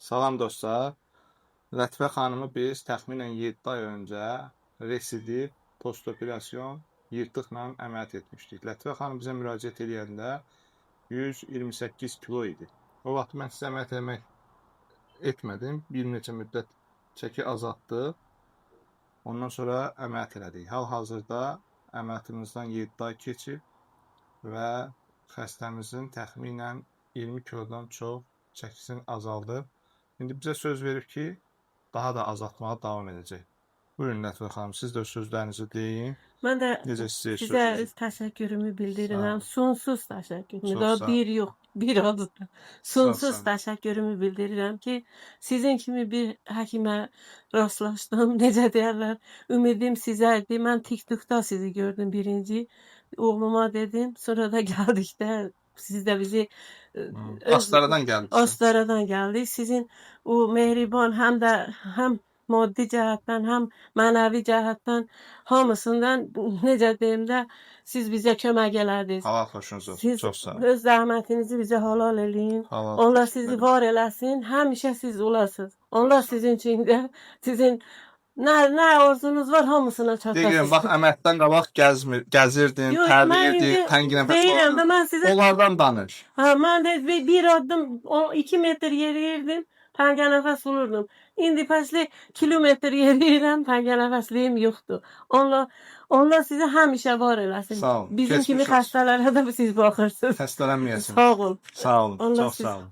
Salam dostlar. Lətifə xanımı biz təxminən 7 ay öncə residiv postoperasyon yırtıqla əməliyyat etmişdik. Lətifə xanım bizə müraciət eləyəndə 128 kilo idi. O vaxt mən sizə əməliyyat etmədim. Bir neçə müddət çəki azaltdı. Ondan sonra əməliyyat elədik. Hal-hazırda əməliyyatımızdan 7 ay keçib və xəstəmizin təxminən 20 kilodan çox çəkisini azaldıb. İndi bizə söz verib ki, daha da azaltmağa davam edəcək. Buyurun Lətifə xanım, siz də öz sözlərinizi deyin. Mən də Necə sizə sizə sözünüz? öz təşəkkürümü Sağ bildirirəm. olun. Sonsuz təşəkkürümü. Çox Daha sağ olun. bir yox, bir adı. Çox Sonsuz sağ olun. təşəkkürümü bildirirəm ki, sizin kimi bir həkimə rastlaşdım. Necə deyərlər, ümidim sizə idi. Mən TikTokda sizi gördüm birinci. Oğluma dedim. Sonra da gəldikdə siz də bizi öz Astaradan gəlmişsiniz. Astaradan gəldik. Sizin o mehriban həm də həm maddi cəhətdən, həm mənəvi cəhətdən hamısından necə deyim də siz bizə kömək elədiniz. Halal xoşunuz olsun. Siz Çox sağ olun. öz zəhmətinizi bizə halal eləyin. Halal Allah xoşunuz sizi olsun. var eləsin. Həmişə siz olasınız. Allah sizin üçün də sizin nə arzunuz var hamısına Deyirəm, çatasınız. bax əməliyyatdan qabaq gəzirdin, Yox, mən tərləyirdin, indi təngi nəfəs deyirəm də alırdın. mən sizə. Onlardan danış. Ha, mən də bir addım, o 2 metr yeriyirdim, təngə nəfəs olurdum. İndi pəsli kilometr yeriyirəm, təngə nəfəsliyim yoxdur. Allah sizi həmişə var eləsin. Sağ olun. Bizim Keçmiş kimi olsun. xəstələrə də siz baxırsınız. Xəstələnməyəsiniz. Sağ olun. Sağ olun. Allah Çox siz sağ olun.